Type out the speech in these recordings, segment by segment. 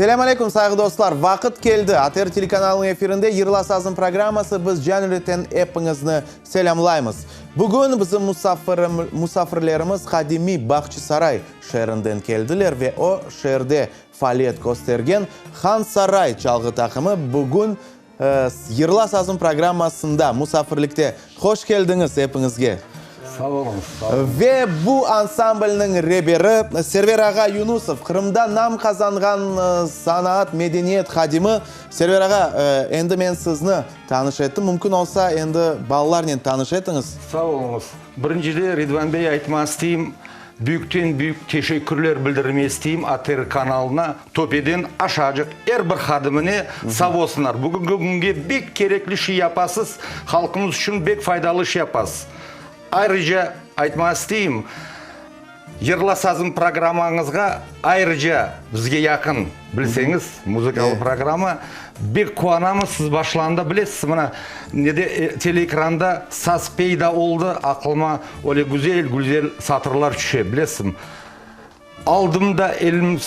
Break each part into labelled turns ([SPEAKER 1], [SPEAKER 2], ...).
[SPEAKER 1] Selâm aleyküm, sayğı dostlar! Vaqıt keldi! ATR telekanalınıñ efirinde Yırla sazım programması, biz can yürekten epiñizni selâmlaymız. Bugün bizim musafirlerimiz qadimiy Bağçasaray şeerinden keldiler ve o şeerde faaliyet köstergen Han Saray çalğı taqımı bugün Yırla sazım programmasında musafirlikte. Hoş keldiñiz epiñizge!
[SPEAKER 2] Sağ oluñız, sağ oluñız.
[SPEAKER 1] Ve bu ansamblniñ reberi Server ağa Yunusov, Qırımda nam qazanğan sanaat, medeniyet hadimi. Server ağa, endi men sizni tanış ettim. Mümkün olsa, endi balalarnen tanış etiñiz.
[SPEAKER 2] Sağ oluñız. Birincide, Ridvan bey, aytmaq isteyim, Büyükten büyük teşekkürler bildirme isteyim ATR kanalına, töpeden aşağıcıq er bir hadimine sağ olsunlar. Bugünki künge bek kerekli şey yapasız, halqımız içün bek faydalı iş yapasız. Ayrıca aytmağa isteyim, Yırla sazım programmañızğa ayrıca bizge yaqın, bilseñiz, muzıkalı programma, bek quvanamız, siz başlandı, bilesiz, mına, nede, teleekranda saz peyda oldı, aqlıma Öyle güzel, güzel satırlar tüşe, bilesiñ. Aldım da elim,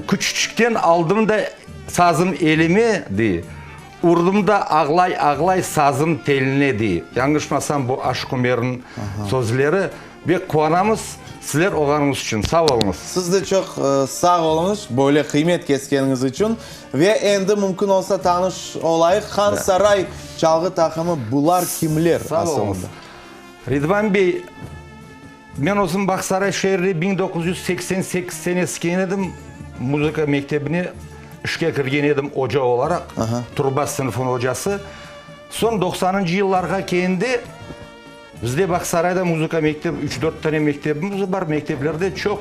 [SPEAKER 2] küçüçikten aldım da sazım elime, dey, urdım da ağlay-ağlay sazım teline, dey. Yañlışmasam, bu Aşıq Ümerniñ sözleri. Bek quvanamız sizler olğanıñız içün. Sağ oluñız.
[SPEAKER 1] Siz de çoq sağ oluñız, böyle qıymet keskeniñiz içün. Ve endi mümkün olsa tanış olayıq, Han Saray çalğı taqımı bular kimler
[SPEAKER 2] asılında? Sağ oluñız. Ridvan bey, men özüm Bağsaray şeerine 1988 senesi kelgen edim, muzıka mektebine işke kirgen edim oca olaraq, truba sınıfınıñ ocası. Soñ doqsanıncı yıllarğa kelgende, bizde Bağsarayda muzıka mektep, üç-dört tane mektebimiz bar, mekteplerde çoq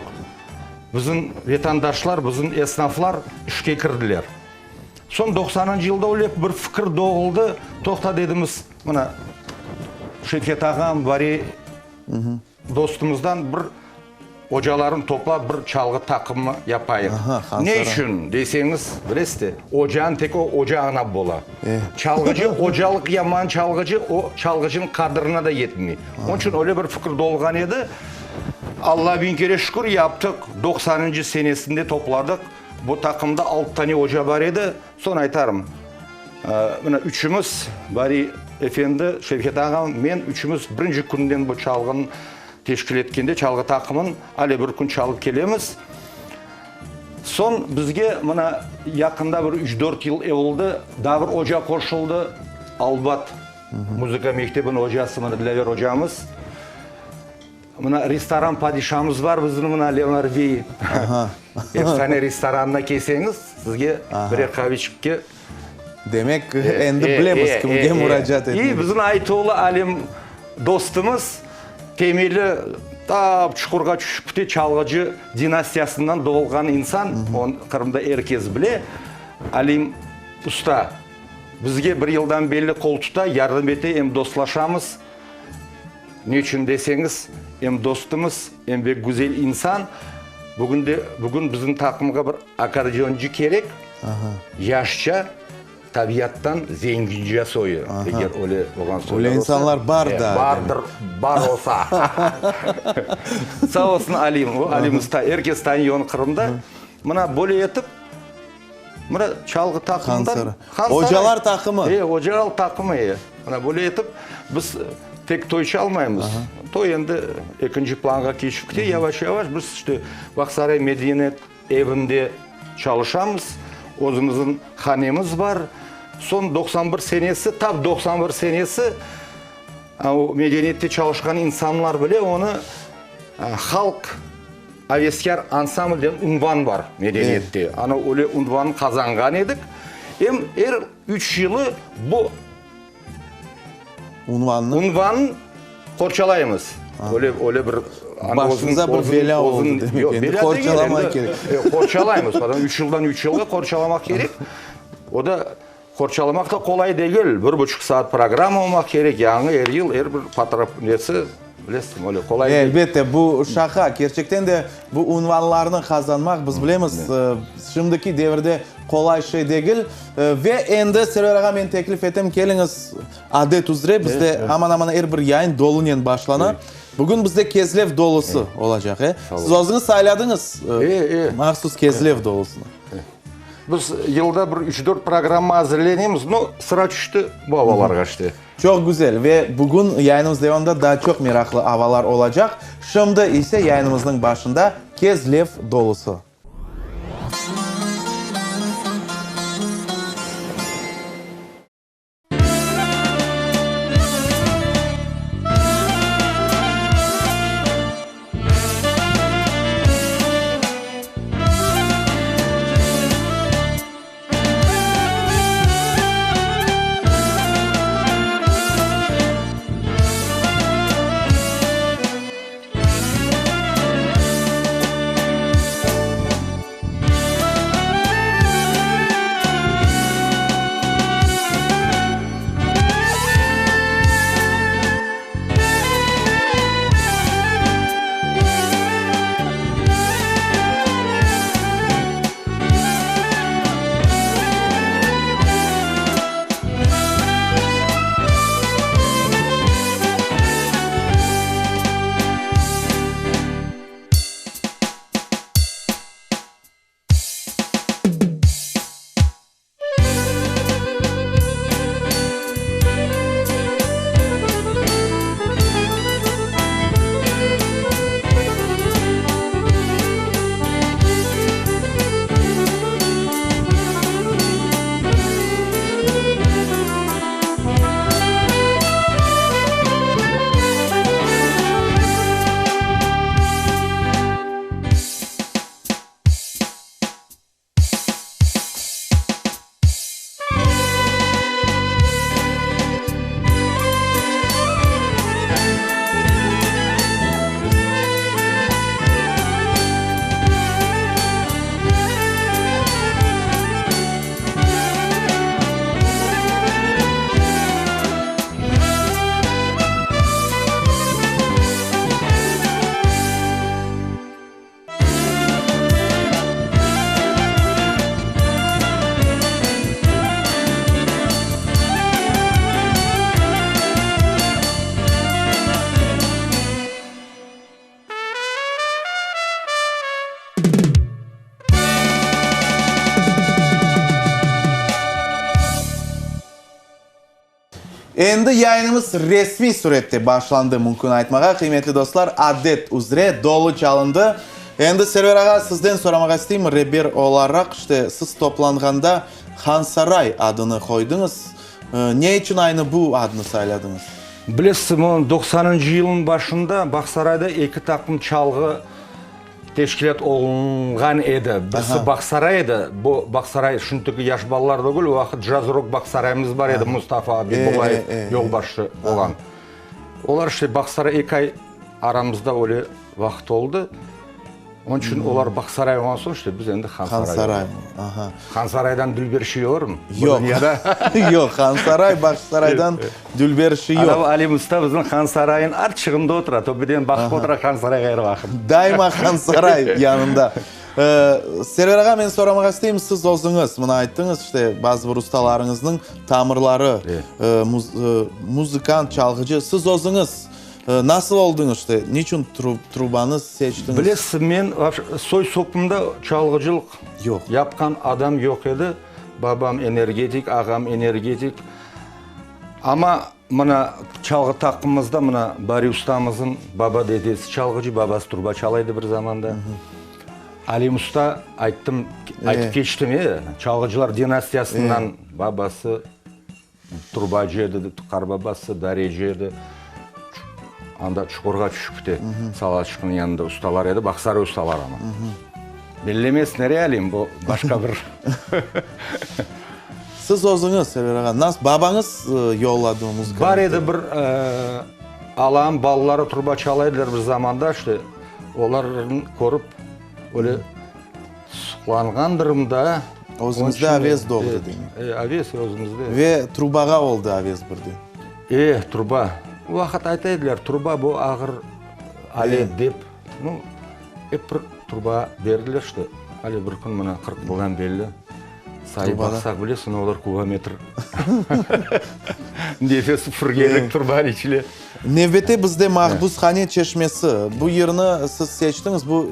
[SPEAKER 2] bizim vetandaşlar, bizim esnaflar işke kirdiler. Soñ doqsanıncı yılda öyle bir fikir doğuldı, toqta dedimiz, mına, Şevket ağam, Bari dostumızdan bir ocalarnı toplap bir çalğı taqımı yapayıq. Ne içün deseñiz, bilesiz de, ocanı tek o oca añlap bola. Çalğıcı, ocalıq yaman çalğıcı, o çalğıcınıñ qadrına da yetmey. Onıñ içün öyle bir fikir doğulğan edi. Alla biñ kere şükür, yaptıq, doqsanıncı senesinde topladıq. Bu taqımda alt tane oca bar edi. Soñ aytarım, mına üçümiz, Bari efendi, Şevket ağam, men, üçümiz birinci künden bu çalğını teşkil etkende, çalğı taqımın, ale bir kün çalıp kelemiz. Soñ bizge mına yaqında bir üç-dört yıl oldı, daa bir oca qoşuldı, Albat muzıka mektebiniñ ocası, mına Dilâver ocamız. Mına restoran padişamız bar bizim mına Leonard bey. Efsane restoranına kelseñiz, sizge birer qaveçikke.
[SPEAKER 1] Demek, endi bilemiz kimge muracaat etmemizni.
[SPEAKER 2] İ bizim Aytoğlu Alim dostumız, temeli tap çuqurğa tüşüp kete çalğıcı dinastiyasından doğulğan insan, onı Qırımda er kes bile. Alim usta bizge bir yıldan belli qol tuta, yardım ete, em dostlaşamız. Ne içün deseñiz, em dostumız, em bek güzel insan. Bugün de, bugün bizim taqımğa bir akkordeoncı kerek, yaşça, tabiattan zenginca soyu, eger öyle olğan soylar olsa.
[SPEAKER 1] Öyle insanlar bar da.
[SPEAKER 2] Bardır, bar olsa. Sağ olsun Alim, o Alim usta, er kes tanıy onı Qırımda. Mına böyle etip, Mına çalğı taqımından.
[SPEAKER 1] Han Saray. Ocalar taqımı.
[SPEAKER 2] E, ocalar taqımı, e. Mına böyle etip biz tek toy çalmaymız. Toy endi ekinci planğa keçip kete yavaş-yavaş. Biz işte Bağsaray medeniyet evinde çalışamız. Özümizniñ hanemiz bar. Soñ 91 senesi, tap 91 senesi o medeniyette çalışqan insanlar bile onı halq Aveskâr ansambl degen unvan bar medeniyette. Ana öyle unvannı qazanğan edik. Em er üç yılı bu
[SPEAKER 1] unvannı
[SPEAKER 2] unvannı qorçalaymız. Öyle, öyle bir
[SPEAKER 1] Başımıza bir belâ oldı demek.
[SPEAKER 2] Yoq, belâ
[SPEAKER 1] qorçalamaq kerek.
[SPEAKER 2] Qorçalaymız. Üç yıldan üç yılğa qorçalamaq kerek. O da qorçalamaq da qolay degil. Bir buçuq saat programma olmaq kerek. Yañı er yıl, er bir patrap nesi. Bilesiñ, öyle qolay
[SPEAKER 1] değil. Elbette, bu şaqa. Kerçekten de bu unvanlarnı qazanmaq, biz bilemiz, şimdiki devirde qolay şey degil. Ve endi, Server ağa, men teklif etem, keliñiz, adet üzre, bizde aman-aman er bir yayın dolunen başlana. Bugün bizde Kezlev dolusı olacaq, e? Siz özüñiz sayladıñız mahsus Kezlev dolusını.
[SPEAKER 2] Biz yılda bir üç-dört programma azırlenemiz, no, sıra tüşti bu avalarğa işte.
[SPEAKER 1] Çoq güzel ve bugün yayınımız devamında daa çoq meraqlı avalar olacaq. Şimdi ise yayınımıznıñ başında Kezlev dolusı. Endi yayınımız resmiy sürette başlandı, mümkün aytmağa, qıymetli dostlar, adet üzre dolu çalındı. Endi, Server ağa, sizden soramağa isteyim, reber olaraq, işte, siz toplanğanda Hansaray adını qoydıñız. Ne içün aynı bu adnı sayladıñız?
[SPEAKER 2] Bilesiz, doqsanıncı yılnıñ başında Bağsarayda eki taqım çalğı Teşkilât olunğan edi. Birisi Bağsaray edi. Bu Bağsaray şimdiki yaş balalar degil, o vaqıt caz-rok Bağsarayımız bar edi, Mustafa Abibullayev yolbaşçı olğan. Olar işte Bağsaray eki ay aramızda öyle vaqıt oldı. Onıñ içün olar Bağsaray olğan soñ işte biz endi Hansaray
[SPEAKER 1] Hansaray, aha.
[SPEAKER 2] Hansaraydan dülber şey olurmı?
[SPEAKER 1] Yoq. Yoq, Hansaray Bağsaraydan Dülber şey yoq.
[SPEAKER 2] Anav Alim usta bizim Hansarayın artçığında otura, töpeden baqıp otura Hansarayğa er vaqıt.
[SPEAKER 1] Daima Hansaray yanında. Server ağa, men soramağa isteyim, siz özüñiz, mına ayttıñız, işte, bazı bir ustalarıñıznıñ tamırları, muzıkant, çalğıcı, siz özüñiz nasıl oldıñız, işte, niçün trubanı seçtiñiz?
[SPEAKER 2] Bilesiz, men soy-sopumda çalğıcılıq yapqan adam yoq edi. Babam energetik, ağam energetik. Amma mına çalğı taqımımızda mına Bari ustamızın baba dedesi çalğıcı, babası truba çala edi bir zamanda. Alim usta ayttım, aytıp keçtim, e, çalğıcılar dinastiyasından babası trubacı edi, qarbabası dareci edi. Anda çuqurğa tüşüp te Salaçıqnıñ yanında ustalar edi, Bağsaray ustaları amma. Bellemez nereye alim, bu başqa bir.
[SPEAKER 1] Siz özüñiz, Server ağa, nas babañız yolladı muzıkanı?
[SPEAKER 2] Bar edi bir alam, balaları truba çala ediler bir zamanda, işte, olarnı körip, öyle suqlanğandırım da.
[SPEAKER 1] Özüñizde aves doğdı, demek.
[SPEAKER 2] E, aves özümizde.
[SPEAKER 1] Ve trubağa oldı aves birden.
[SPEAKER 2] E, truba. O vaqıt ayta ediler, truba bu ağır alet dep. Nu, ep bir truba berdiler, işte, ale bir kün mına 40 yıldan belli sayıp baqsaq, bilesiñ, olar kubometr nefes üfürgenlik trubanıñ içine.
[SPEAKER 1] Nevbette bizde Mahbushane çeşmesi. Bu yırnı siz seçtiñiz. Bu,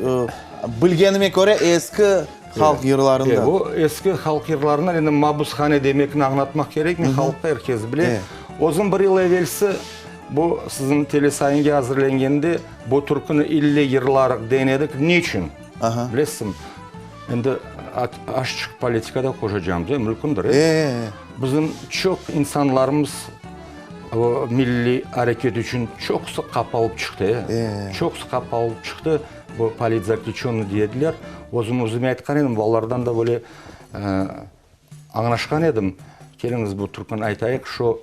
[SPEAKER 1] bilgenime köre, eski. Halq yırlarından.
[SPEAKER 2] Bu eski halq yırlarından, endi mabushane demekni añlatmaq kerekmi, halqta er kes bile. Özüm bir yıl evelsi bu siziñ telesayınge azırlengende bu türküni ille yırlarıq degen edik. Neçün? Bilesizmi, endi azçıq politika da qoşacağım, mümkündir, e? Bizim çoq insanlarımız o milliy areket içün çoqusı qapalıp çıqtı, e? Çoqusı qapalıp çıqtı. Bu politzaklüçönnıy dey ediler. Özüm özüme aytqan edim, balalardan da böyle añlaşqan edim, keliñiz bu türküni aytayıq, şu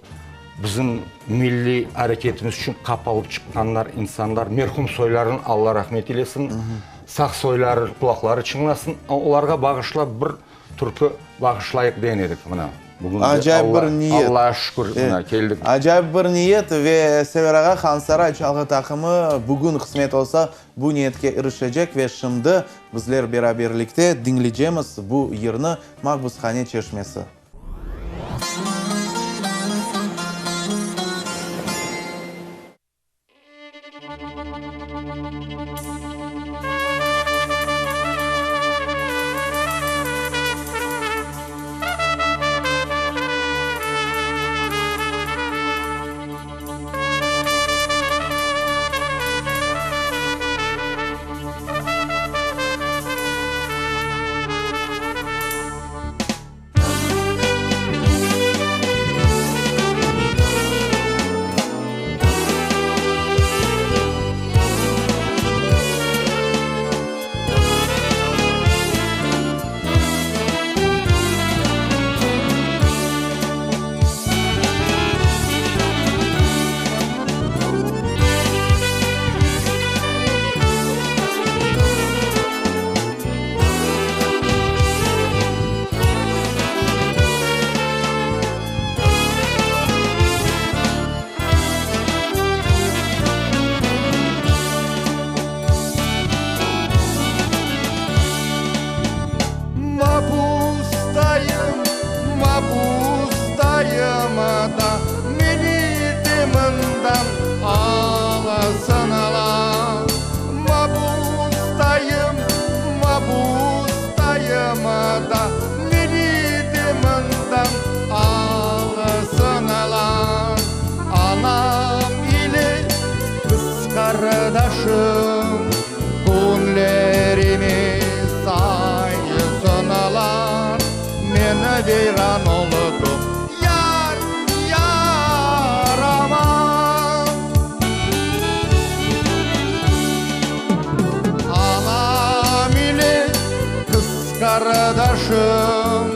[SPEAKER 2] bizim milliy areketimiz içün qapalıp çıqqanlar insanlar, merhum soylarını Alla rahmet eylesin, sağ soyları qulaqları çıñlasın, olarğa bağışlap bir Türkü bağışlayıq degen edik, mına, bugün de
[SPEAKER 1] Acayip bir niyet.
[SPEAKER 2] Allağa şükür, mına, keldik.
[SPEAKER 1] Acayip bir niyet ve Sever ağa Hansaray çalğı taqımı bugün qısmet olsa bu niyetke irişecek ve şimdi bizler beraberlikte diñleycemiz bu yırnı Mahbushane çeşmesi.
[SPEAKER 2] Mapustayım, mapustayım da, Meni de mından alsınlar. Mabustayım, mabustayım da, Meni de mından alsınlar. Anam ile qız qardaşım Künlerimi saysınlar. Men veyran oldım, yar, yar aman. Anam ile qız qardaşım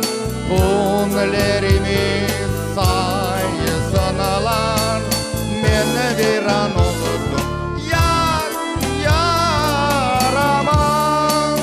[SPEAKER 2] Künlerimi saysınlar. Men veyran oldım, yar, yar aman.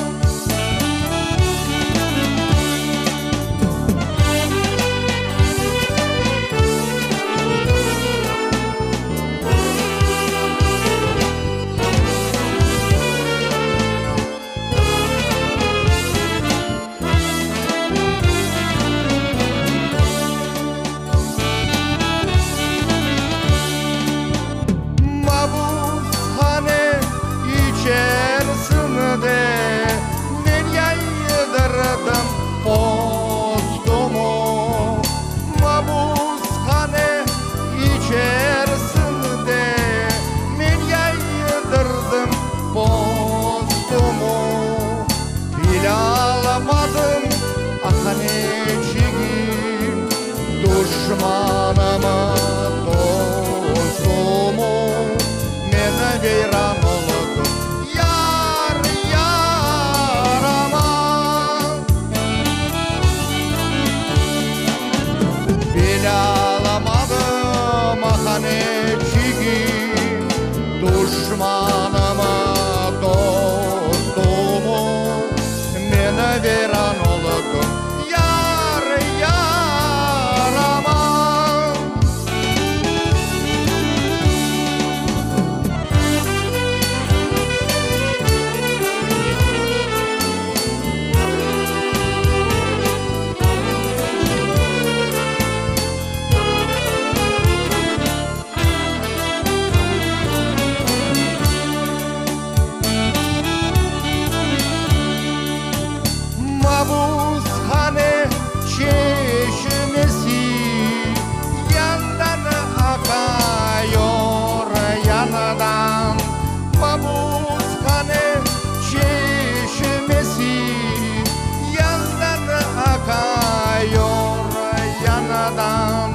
[SPEAKER 2] yanadan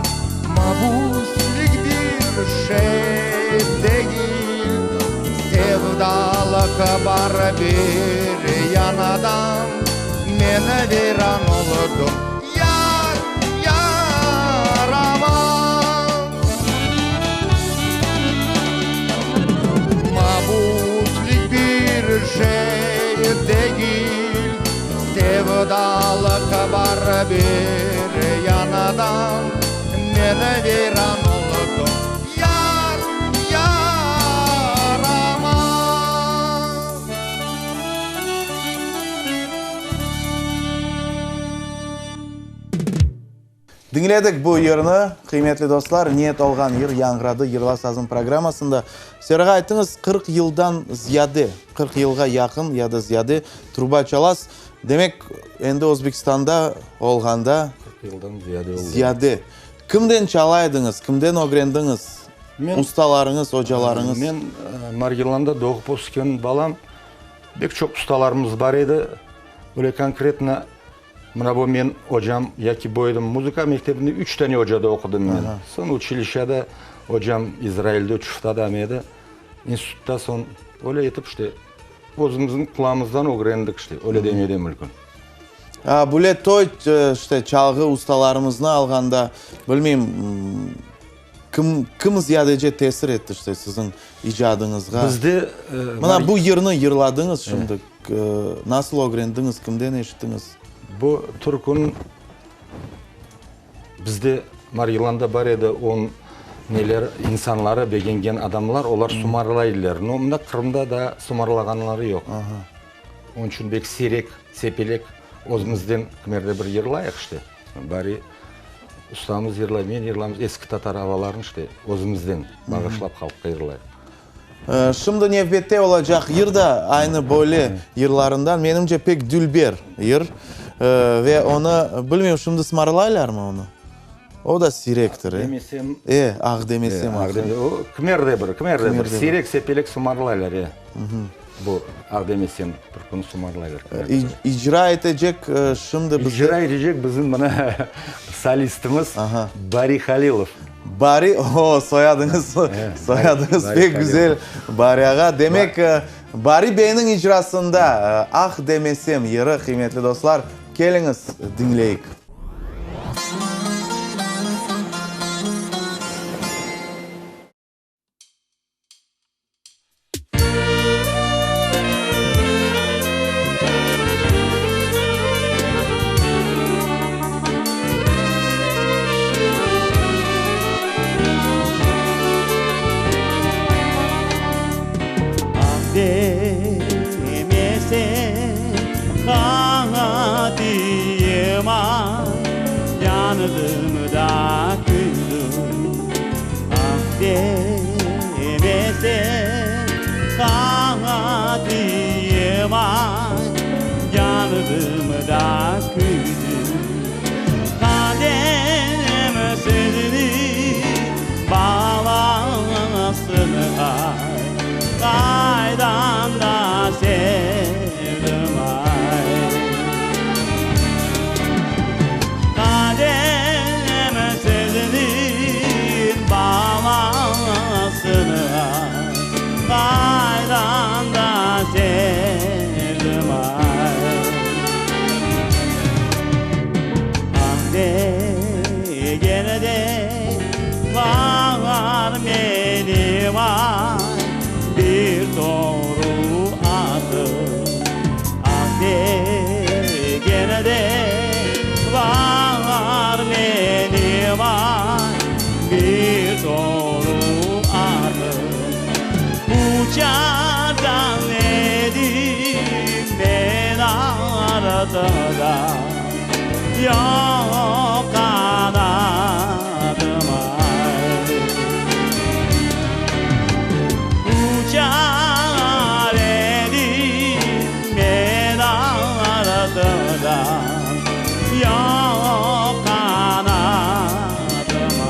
[SPEAKER 2] Mabuslik bir şey degil Sevdalıq bar bir yanadan Men viran oldım yar, yar aman Mabuslik bir şey degil Sevdalıq bar bir yanadan Men viran oldım yar, yar aman.
[SPEAKER 1] Diñledik bu yırnı, qıymetli dostlar, Niyet olğan yır yañğıradı Yırla sazım programmasında. Serğa aytıñız, 40 yıldan ziyade, 40 yılğa yaqın ya da ziyade truba çalasız. Demek, endi Özbekistanda olğanda.
[SPEAKER 2] 40 yıldan ziyade oldı.
[SPEAKER 1] Ziyade. Kimden çala ediñiz, kimden ögrendiñiz?
[SPEAKER 2] Men,
[SPEAKER 1] Ustalarıñız, ocalarıñız?
[SPEAKER 2] Men Margilanda doğıp ösken balam. Bek çoq ustalarımız bar edi. Böyle konkretno Mına bu men ocam yaki bu edim. Muzıka mektebinde üç tane ocada oqudım men. Soñ uçilişşada ocam İzrailde Çufta adam edi. İnstitutta soñ öyle etip işte özümizniñ qulamızdan ögrendik işte, öyle demeye de mülkün.
[SPEAKER 1] A, böyle toy işte çalğı ustalarımıznı alğanda, bilmeyim, kim, kim ziyadece tesir etti işte siziñ icadıñızğa?
[SPEAKER 2] Bizde
[SPEAKER 1] Mına bu yırnı yırladıñız şimdi, nasıl ögrendiñiz, kimden eşittiñiz?
[SPEAKER 2] Bu türkün bizde Margilanda bar edi, on neler insanları begengen adamlar, olar sumarlaydılar. No, mında Qırımda daa sumarlağanları yoq. Onıñ içün bek siyrek, sepelek özümizden kimerde bir yırlayıq işte. Bari ustamız yırlay, men yırlamız, eski tatar avalarını işte özümizden bağışlap halqqa yırlayıq.
[SPEAKER 1] Şimdi nevbette olacaq yır da aynı böyle yırlarından, menimce, pek dülber yır. Ve onı, bilmeyim, şimdi sımarlaylarmı onı? O da siyrektir, e?
[SPEAKER 2] Ah demesem.
[SPEAKER 1] E, ah demesem.
[SPEAKER 2] Ah demesem. O, kimerde bir, kimerde bir. Siyrek-sepelek sımarlaylar, e. Bu ah demesem türküni sımarlaylar.
[SPEAKER 1] İcra etecek şimdi bizde.
[SPEAKER 2] İcra etecek bizim mına solistimiz Bari Halilov.
[SPEAKER 1] Bari, o, soyadıñız, soyadıñız pek güzel, Bari ağa. Demek, Bari beyniñ icrasında Ah demesem yırı, qıymetli dostlar, keliñiz, diñleyik.
[SPEAKER 3] Ah demesem, saña tiyem ay, Yandım da küydim. Ah demesem, saña tiyem ay, Yandım da küydim. Qadem sözüniñ balasını ay, Qaydan da sevdim ay. Qadem sözüniñ balasını ay, Qaydan da sevdim ay. Ah degende var menim ay, Bir toru atım. Ah degende var menim ay, Bir toru atım. Uçacaq edim men artında, Yoq qanatım ay. Uçar edim men artında, Yoq qanatım ay.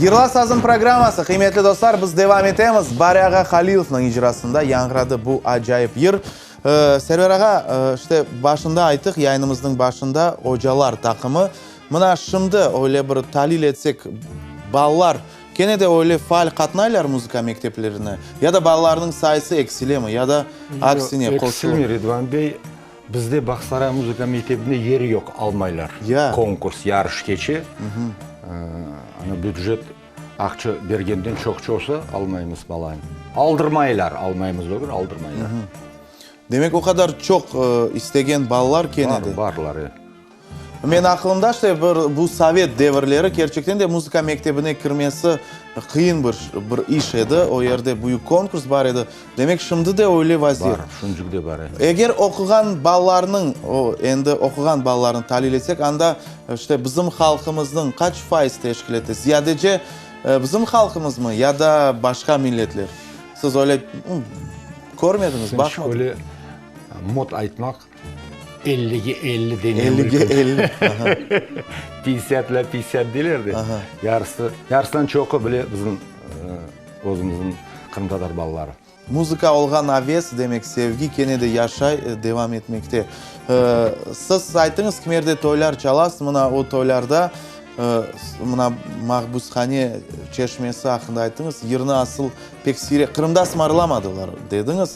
[SPEAKER 1] Yırla sazım programması, qıymetli dostlar, biz devam etemiz. Bari ağa Halilovnıñ icrasında yañğıradı bu acayip yır. Server ağa, işte, başında ayttıq, yayınımıznıñ başında, ocalar taqımı. Mına şimdi öyle bir talil etsek, balalar kene de öyle faal qatnaylar muzıka mekteplerine? Ya da balalarnıñ sayısı eksilemi, ya da aksine qoşula?
[SPEAKER 2] Eksilmey, Ridvan bey. Bizde Bağsaray muzıka mektebinde yer yoq, almaylar. Konkurs, yarış keçe. Ana bücet aqça bergenden çoqça olsa, almaymız balanı. Aldırmaylar, almaymız degil, aldırmaylar.
[SPEAKER 1] Demek, o qadar çoq istegen balalar kene de.
[SPEAKER 2] Bar, barlar, e.
[SPEAKER 1] Men aqılımda işte bir bu sovet devirleri kerçekten de muzıka mektebine kirmesi qıyın bir bir iş edi. O yerde büyük konkurs bar edi. Demek şimdi de öyle vaziyet.
[SPEAKER 2] Bar, şimdiki de bar, e.
[SPEAKER 1] Eger oquğan balalarnıñ, o endi oquğan balalarnı talil etsek, anda işte bizim halqımıznıñ qaç faiz teşkil ete? Ziyadece bizim halqımızmı ya da başqa milletler? Siz öyle körmediñiz, baqmadıñız.
[SPEAKER 2] Öyle mot aytmaq. Ellige 50 demem
[SPEAKER 1] mümkün. Ellige 50.
[SPEAKER 2] Pisyat la pisyat deyler de. Yarısı, yarısından çoqu bile bizim özümizniñ qırımtatar balaları.
[SPEAKER 1] Muzıka olğan aves, demek sevgi kene de yaşay, devam etmekte. Siz ayttıñız, kimerde toylar çalasız, mına o toylarda mına Mahbushane çeşmesi aqqında ayttıñız, yırnı asıl pek siyrek, Qırımda sımarlamadılar dediñiz.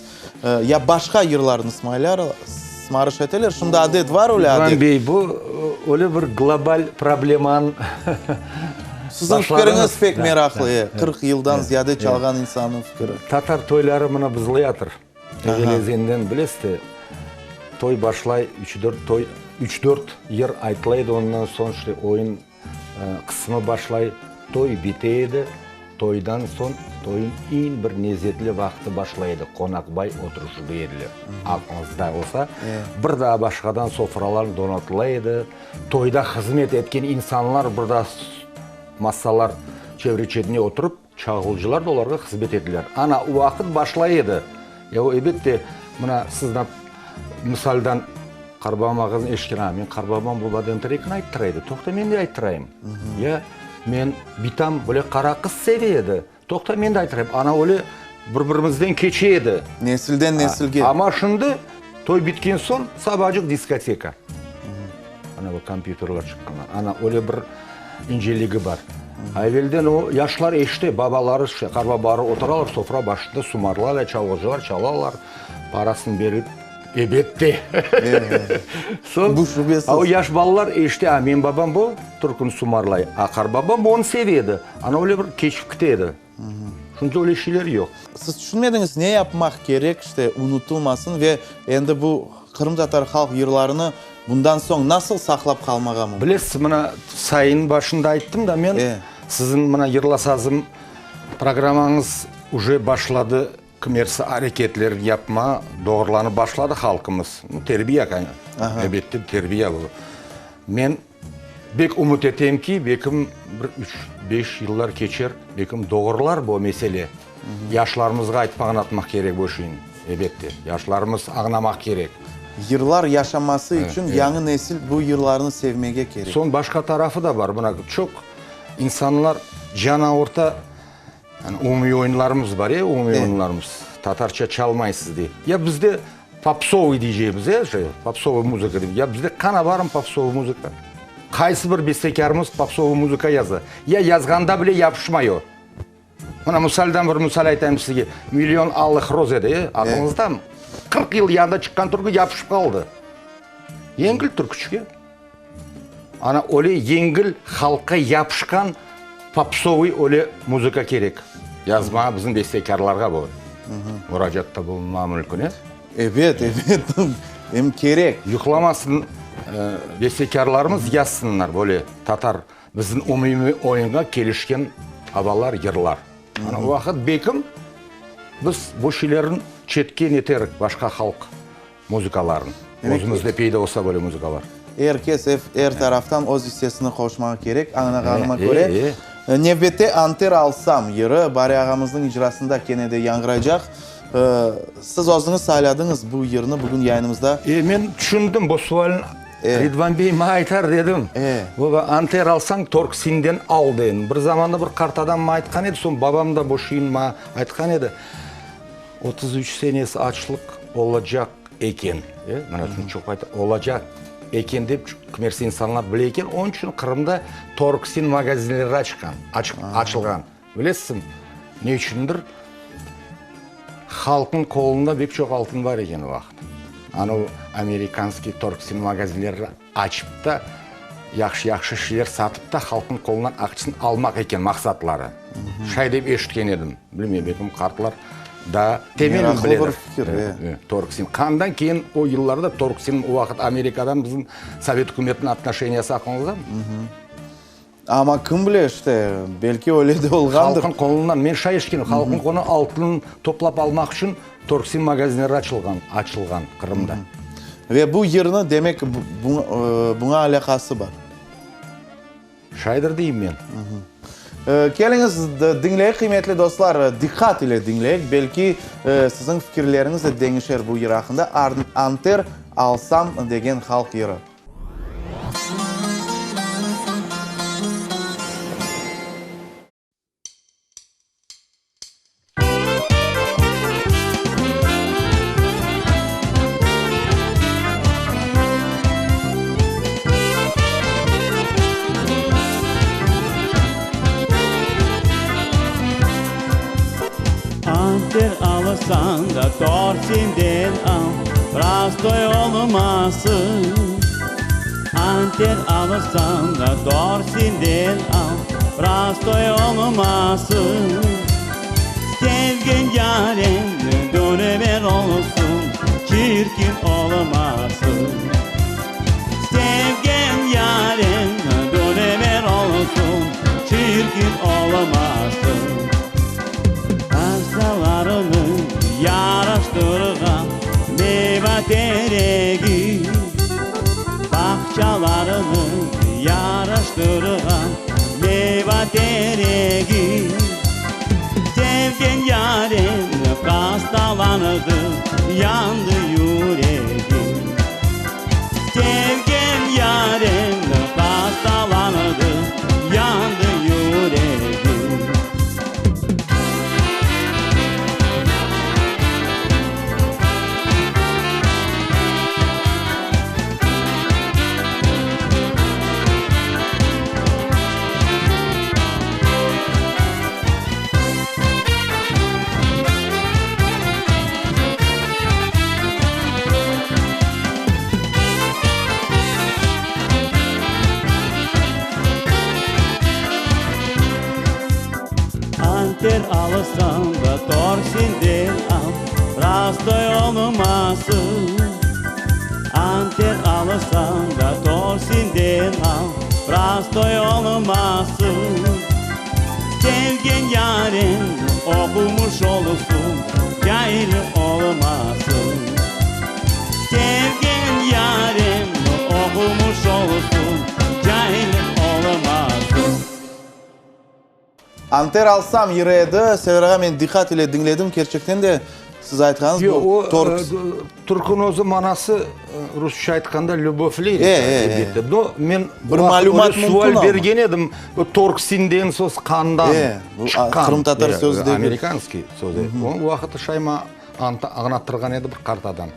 [SPEAKER 1] Ya başqa yırlarnı smaylar, smarış eteler? Şimdi adet var öyle adet.
[SPEAKER 2] İvan bey, bu öyle bir global problemanıñ
[SPEAKER 1] Siziñ fikiriñiz pek meraqlı, e, 40 yıldan ziyade çalğan insannıñ fikiri.
[SPEAKER 2] Tatar toyları mına bızlayatır. Evel-ezelden bilesiz de, toy başlay, üç-dört toy, üç-dört yır aytıla edi, ondan soñ işte oyun Qısmı başlay, toy bite edi. Toydan soñ toyuñ eñ bir nezetli vaqtı başlay edi, qonaqbay oturışuvı ediler. Aqlıñızda olsa, bir daa başqadan sofralar donatıla edi. Toyda hızmet etken insanlar bir daa masalar çevre-çetine oturıp, Çağılcılar da olarğa hızmet ediler. Ana, o vaqıt başlay edi. Ya o, ebet de, mına, siz misaldan qarbabam ağaznı eşitken, a, men qarbabam bu badem terekini ayttıra edi, toqta, men de ayttırayım. Ya men bitam böyle qara qız seve edi, toqta, men de ayttırayım. Ana, öyle bir-birimizden keçe edi.
[SPEAKER 1] Nesilden nesilge.
[SPEAKER 2] Amma şimdi toy bitken soñ sabacıq diskoteka. Ana bu kompyuterler çıqqanlar. Ana öyle bir inceligi bar. Evelden o yaşlar eşite, babaları, qarbabaları oturalar sofra başında, sumarlarla çalğıcılar çalalar, parasını berip, ebette. Soñ,
[SPEAKER 1] Bu şübesiz.
[SPEAKER 2] o yaş balalar eşite, a menim babam bu türküni sumarlay, a qarbabam onı seve edi. Ana öyle bir keçip kite edi. Şimdi öyle şeyler yoq.
[SPEAKER 1] Siz tüşünmediñiz, ne yapmaq kerek, işte, unutılmasın ve endi bu qırımtatar halq yırlarını bundan soñ nasıl saqlap qalmağa mümkün?
[SPEAKER 2] Bilesiz, mına, sayınıñ başında ayttım da men, siziñ mına Yırla sazım programmañız uje başladı, kimersi areketler yapma, doğrulanıp başladı halqımız. Terbiye, elbette, terbiye bu. Men Bek ümüt etem ki, bekim bir üç, beş yıllar keçer, bekim doğrular bu mesele. Yaşlarımızğa aytıp añlatmaq kerek bu şeyni, elbette. Yaşlarımız añlamaq kerek.
[SPEAKER 1] Yırlar yaşaması içün yañı nesil bu yırlarnı sevmege kerek.
[SPEAKER 2] Soñ başqa tarafı da bar. Mına, çoq insanlar can ağırta, yani umumiy oyunlarımız bar, e, umumiy oyunlarımız, tatarça çalmaysız dey. Ya bizde Popsovıy diyceymiz, e, şey, popsovıy muzıka dep. Ya bizde qana barmı popsovıy muzıka? Qaysı bir bestekârımız popsovıy muzıka yaza? Ya yazğanda bile yapışmay o. Mına, misaldan bir misal aytayım sizge. Million allıh roz edi, e, aqlıñızdamı? 40 yıl yanında çıqqan türkü yapışıp qaldı. Yengil türküçik, e. Ana, öyle yengil, halqqa yapışqan popsovıy öyle muzıka kerek. Yazmağa bizim bestekârlarğa bu muracaatta bulunmağa mümkün, e?
[SPEAKER 1] Ebet, ebet, em kerek.
[SPEAKER 2] Yuqlamasın bestekârlarımız, yazsınlar böyle tatar, bizim umumiy oyunğa kelişken avalar, yırlar. Ana, o vaqıt bekim biz bu şeylerni çetke neterik, başqa halq Muzıkalarnı. Özümizde peyda olsa böyle muzıkalar.
[SPEAKER 1] Er kes er taraftan öz issesini qoşmağa kerek, añlağanıma köre. Nevbette Anter alsam yırı Bari ağamıznıñ icrasında kene de yañğıraycaq. Siz özüñiz sayladıñız bu yırnı bugün yayınımızda.
[SPEAKER 2] E, men tüşündim, bu sualni. Ridvan bey maña aytar dedim. Baba, anter alsañ, Torksinden al deyin. Bir zamanda bir qart adam maña aytqan edi, soñ babam da bu şeyni maña aytqan edi. 33 senesi açlıq olacaq eken. Mına şunı çoq ayta, olacaq eken dep kimerse insanlar bile eken. Onıñ içün Qırımda Torksin magazinleri açqan, açılğan. Bilesizmi, ne içündir? Halqnıñ qolunda pek çoq altın bar eken o vaqıt. Anavı amerikanskiy Torksin magazinleri açıp da, yahşı-yahşı şeyler satıp da, halqnıñ qolundan aqçasını almaq eken maqsatları. Şay dep eşitken edim. Bilmeyim, belkim qartlar daa temelini
[SPEAKER 1] Meraqlı
[SPEAKER 2] biledir.
[SPEAKER 1] bir fikir, e.
[SPEAKER 2] Torksin. Qandan keyin o yıllarda Torksin, o vaqıt Amerikadan bizim Sovet ükümetiniñ otnoşeniyası aqlıñızdamı?
[SPEAKER 1] Amma kim bile, işte, belki öyle de olğandır.
[SPEAKER 2] Halqnıñ qolundan, men şay eşitkenim, halqnıñ qolundan altın toplap almaq içün Torksin magazinleri açılğan, açılğan Qırımda.
[SPEAKER 1] Ve bu yırnı, demek, buña alâqası bar.
[SPEAKER 2] Şaydır deyim men.
[SPEAKER 1] Keliñiz, diñleyik, qıymetli dostlar, diqqat ile diñleyik, belki siziñ fikirleriñiz de deñişer bu yır aqqında, Anter alsam degen halq yırı.
[SPEAKER 3] Anter alsañ da Torsinden al, Prostoy olmasın. Anter alsañ da Torsinden al, Prostoy olmasın. Sevgen yaren dülber olsun, Çirkin olmasın. Sevgen yaren dülber olsun, Çirkin olmasın. Bağçalarını yaraştırğan meyva teregi, Bağçalarını yaraştırğan meyva teregi. Sevgen yarem hastalandı, yandı yüregim. Sevgen yarem hastalandı, yandı yüregim. Anter alsañ da Torsinden al, Prostoy olmasın. Anter alsañ da Torsinden al, Prostoy olmasın. Sevgen yarıñ oqumış olsun, Cail olmasın. Sevgen yarıñ oqumış olsun, Cail olmasın.
[SPEAKER 1] Anter alsam yırı edi. Sever ağa, men diqqat ile diñledim, kerçekten de siz aytqanıñız bu torks.
[SPEAKER 2] Türküniñ özü manası rusça aytqanda lübovli, elbette. No, men
[SPEAKER 1] bir malümat mümkün
[SPEAKER 2] sual bergen edim, bu torksinden söz qandan çıqqan.
[SPEAKER 1] Qırımtatar sözü degil.
[SPEAKER 2] Amerikanskiy sözü. O vaqıt şayma añlattırğan edi bir qart adam,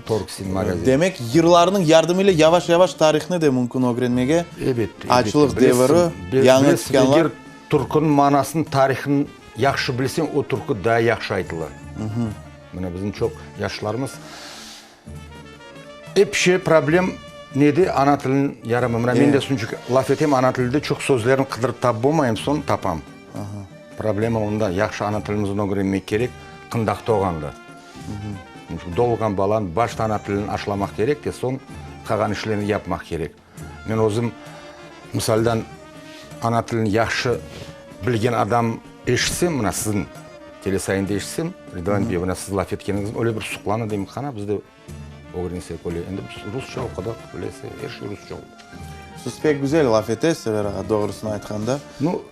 [SPEAKER 2] torksin magazin.
[SPEAKER 1] Demek, yırlarnıñ yardımı ile yavaş-yavaş tarihnı de mümkün ögrenmege.
[SPEAKER 2] Elbette.
[SPEAKER 1] Açlıq deviri, yañı tükânlar.
[SPEAKER 2] Eger türküniñ manasını, tarihini yahşı bilseñ, o türkü daa yahşı aytıla. Mına bizim çoq yaşlarımız ep şey problem nede ana tilin yaramay. Mına men de çünki laf etem ana tilde çoq sözlerni qıdırıp tapıp olmayım, soñ tapam. Problema onda, yahşı ana tilimizni ögrenmek kerek qındaqta olğanda. Çünki doğulğan balanı başta ana tilini aşılamaq kerek de soñ qalğan işlerni yapmaq kerek. Men özüm, misaldan, ana tilini yahşı bilgen adam eşitsem, mına siziñ telesayında eşitsem, Ridvan bey, mına siz laf etkeniñizni, öyle bir suqlana deyim, qana biz de ögrensek öyle. Endi biz rusça oqudıq, bilesiz, er şey rusça oldı.
[SPEAKER 1] Siz pek güzel laf etesiz, Sever ağa, doğrusını aytqanda.
[SPEAKER 2] Nu,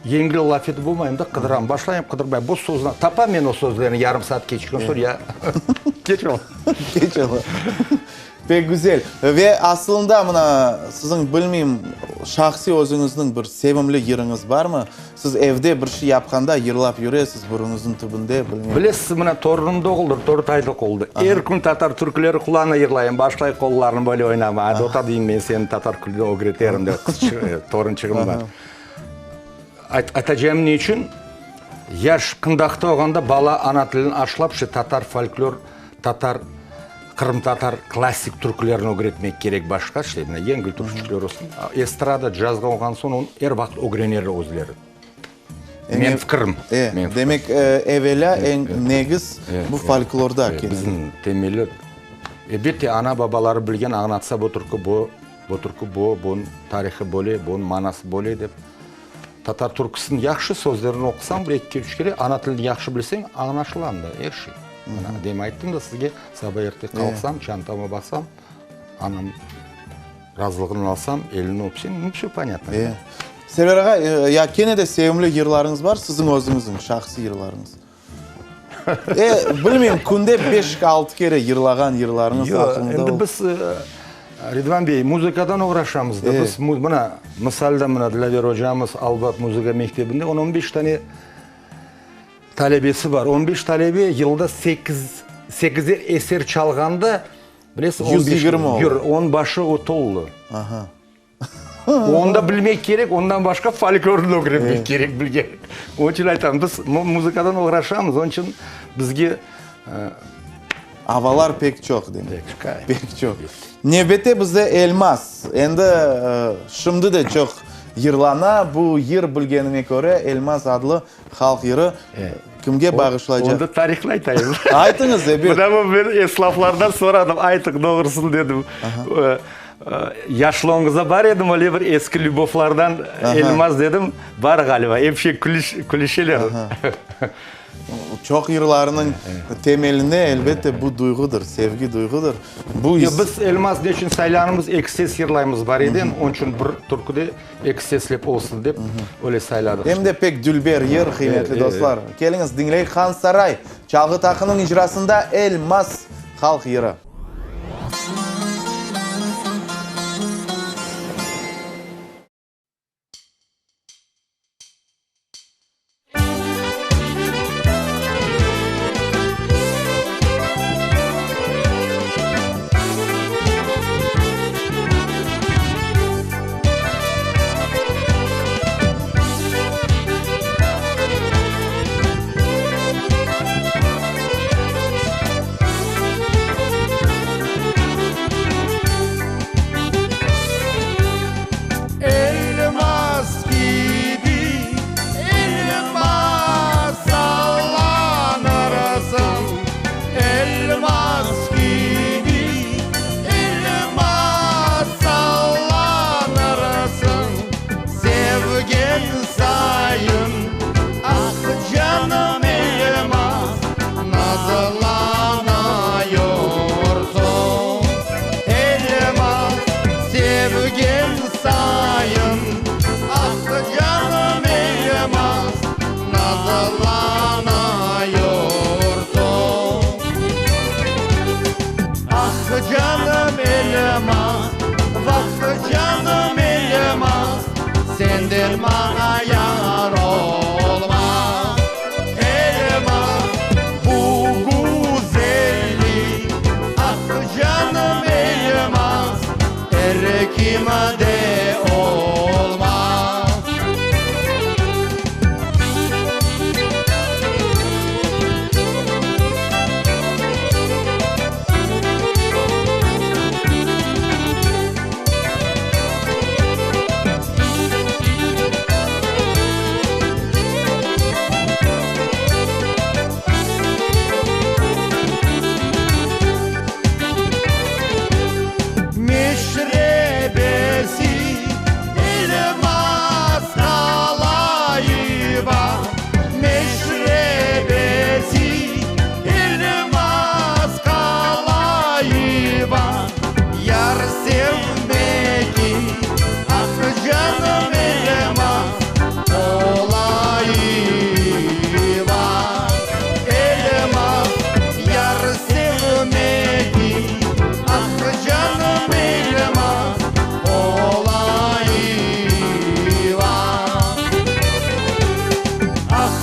[SPEAKER 2] Yengil laf etip olmayım da, qıdıram. Başlayım qıdırmaya. Bu sözni tapam men o sözlerni yarım saat keçken soñ ya keç ola.
[SPEAKER 1] Keç ola. Pek güzel. Ve aslında, mına, siziñ, bilmeyim, şahsiy özüñizniñ bir sevimli yırıñız barmı? Siz evde bir şey yapqanda yırlap yüresiz burunıñıznıñ tübünde, bilmeyim.
[SPEAKER 2] Bilesiz, mına, torunım doğuldı, dört aylıq oldı. Er kün tatar türküleri qulağına yırlayım, başlay qollarını böyle oynama, dota deyim, men seni tatar tilini ögreterim, dep, torunçığım bar. Aytacağım ne içün, yaş qındaqta olğanda bala ana tilini aşlap, şu tatar folklor, tatar, qırımtatar klassik türkülerini ögretmek kerek başqa şey, mına yengil türküçikler olsun, estrada, cazğa olğan soñ onu er vaqıt ögrener özleri. Menim fikirim.
[SPEAKER 1] E, demek, evelâ eñ negiz bu folklorda kene.
[SPEAKER 2] Bizim temeli, elbette, ana-babaları bilgen, añlatsa bu türkü bu, bu türkü bu, bunıñ tarihı böyle, bunıñ manası böyle dep. Tatar türküsiniñ yahşı sözlerini oqusañ bir eki, üç kere, ana tilini yahşı bilseñ, añlaşıla anda er şey. Mına, demin ayttım da sizge, saba erte qalqsam, çantama baqsam, anam razılığını alsam, elini öpsem, nu, vse ponâtno.
[SPEAKER 1] E. Server ağa, ya kene de sevimli yırlarıñız bar, siziñ özüñizniñ şahsiy yırlarıñız? E, bilmeyim, künde beş-altı kere yırlağan yırlarıñız aqılında
[SPEAKER 2] Yoq, endi biz, Ridvan bey, muzıkadan oğraşamız da. Biz, mına, misalda, mına, Dilâver ocamız Albat muzıka mektebinde on, on beş tane talebesi bar. On beş talebe yılda sekiz, sekizer eser çalğanda, bilesiz, on beş,
[SPEAKER 1] 120 olur.
[SPEAKER 2] On başı o toldu.
[SPEAKER 1] Aha.
[SPEAKER 2] Onı da bilmek kerek, ondan başqa folklornı ögrenmek kerek, bilgen. Onıñ içün aytam, biz muzıkadan oğraşamız, onıñ içün bizge...
[SPEAKER 1] Avalar pek çoq, demek. Pek çoq. Nevbette bizde Elmaz. Endi şimdi de çoq yırlana. Bu yır, bilgenime köre, Elmaz adlı halq yırı. Kimge bağışlaycaq?
[SPEAKER 2] Onda tarihnı aytayım.
[SPEAKER 1] Aytıñız, ebet.
[SPEAKER 2] Mına bu men esnaflardan soradım, aytıñ doğrusını dedim. Yaşlığıñızda bar edimi öyle bir eski lübovlardan elmaz dedim, bar ğaliba, ep şey külüşeler.
[SPEAKER 1] Çoq yırlarnıñ temeline, elbette, bu duyğudır, sevgi duyğudır. Bu
[SPEAKER 2] Yoq, biz elmaz ne içün saylanımız, eki ses yırlaymız bariyden, onıñ içün bir türküde eki seslep olsun dep, öyle sayladıq.
[SPEAKER 1] Em de pek dülber yır, qıymetli dostlar. Keliñiz, diñleyik Han Saray çalğı taqımınıñ icrasında Elmaz halq yırı.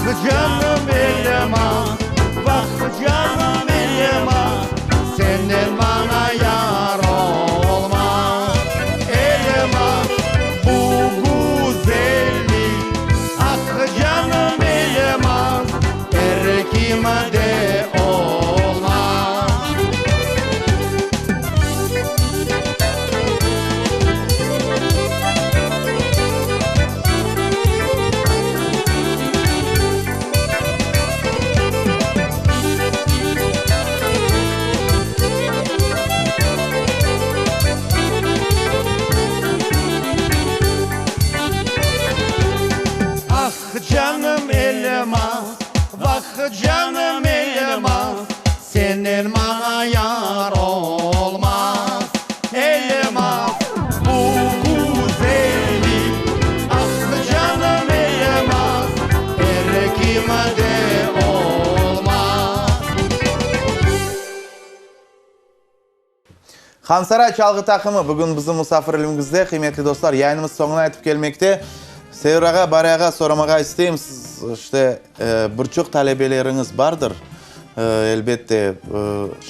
[SPEAKER 2] canım elmaz, vah canım elmaz, Senden maña yar olmaz. Elmaz, bu güzellik, ah canım elmaz, Er kimde olmaz. Ah, canım elmaz, vah, canım elmaz, Senden maña yar olmaz, elmaz. Bu güzellik, ah, canım elmaz, Er kimde olmaz.
[SPEAKER 1] Hansaray çalğı taqımı bugün bizim musafirligimizde, qıymetli dostlar, yayınımız soñuna yetip kelmekte. Sever ağa, Bari ağa, soramağa isteyim, siz, işte, bir çoq talebeleriñiz bardır, elbette,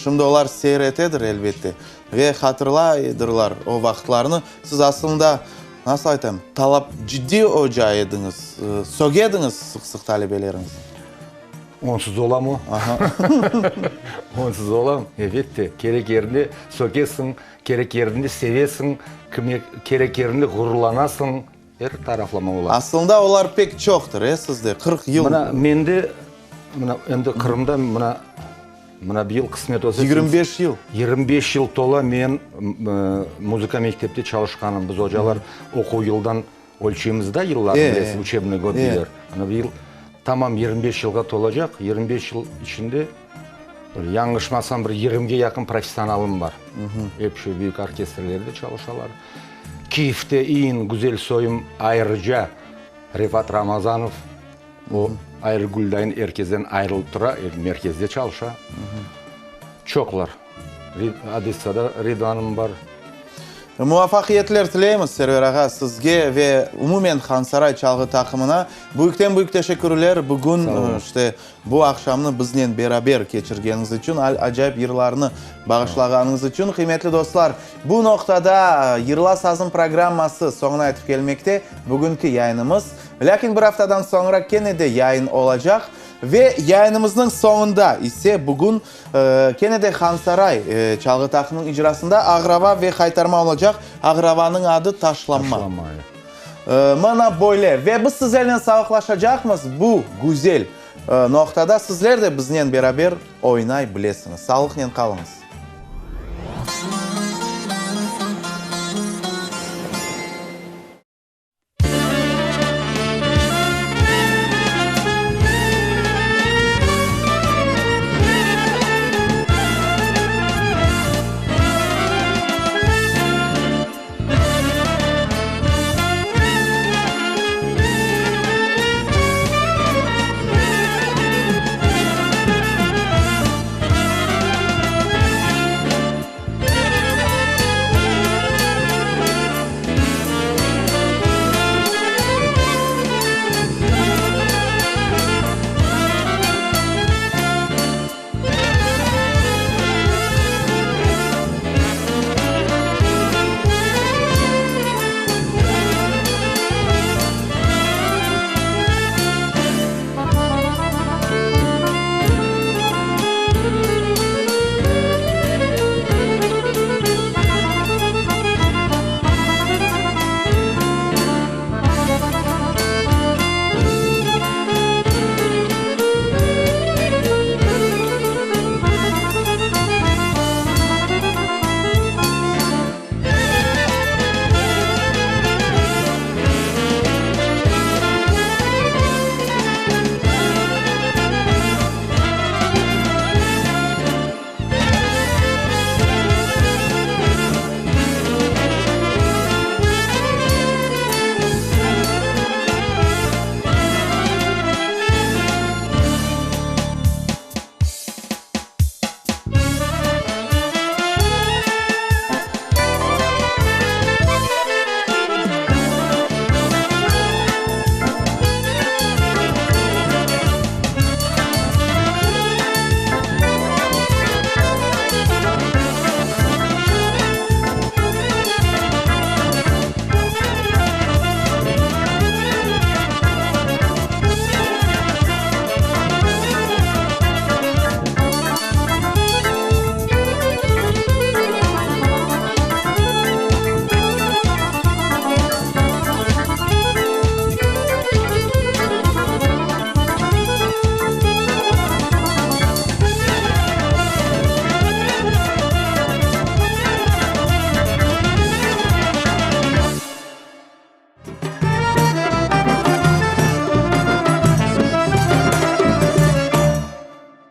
[SPEAKER 1] şimdi olar seyir etedir, elbette, ve hatırlaydırlar o vaqıtlarnı. Siz aslında, nasıl aytayım, talap, ciddiy oca ediñiz, söge ediñiz sıq-sıq talebeleriñizni.
[SPEAKER 2] Onsuz olamı? Onsuz olam, elbette. Kerek yerinde sökesiñ, kerek yerinde sevesiñ, kerek yerinde ğururlanasıñ. Er taraflama ola.
[SPEAKER 1] Aslında olar pek çoqtır, e, sizde, 40 yıl.
[SPEAKER 2] Mına mende, mına endi Qırımda mına, mına bir yıl qısmet olsa.
[SPEAKER 1] 25 yıl.
[SPEAKER 2] 25 yıl tola men muzıka mektepte çalışqanım. Biz ocalar oquv yıldan ölçeymiz da yıllarnı, bilesiñ, uçebnıy god deyler. Mına bir yıl tamam 25 yılğa tolacaq. 25 yıl içinde, bir yañlışmasam, bir yigirmige yaqın professionalım bar. Ep şu büyük orkestrlerde çalışalar. Kiyevde eñ güzel soyum ayrıca Refat Ramazanov, o ayrı güldayın er kezden ayrılıp tura, merkezde çalışa. Çoqlar. Odessada Ridvanım bar.
[SPEAKER 1] Muvafaqiyetler tileymiz, Server ağa, sizge ve umumen Hansaray çalğı taqımına. Büyükten-büyük teşekkürler bugün, işte, Bu aqşamnı biznen beraber keçirgeniñiz içün, acayip yırlarnı bağışlağanıñız içün, qıymetli dostlar, bu noqtada Yırla sazım programması soñuna yetip kelmekte, bugünki yayınımız. Lâkin bir aftadan soñra kene de yayın olacaq ve yayınımıznıñ soñunda ise bugün kene de Hansaray çalğı taqımınıñ icrasında Ağrava ve Haytarma olacaq. Ağravanıñ adı Taşlanma.
[SPEAKER 2] Taşlanma,
[SPEAKER 1] Mına böyle. Ve biz sizlernen sağlıqlaşacaqmız bu güzel noqtada. Sizler de biznen beraber oynay bilesiñiz. Sağlıqnen qalıñız.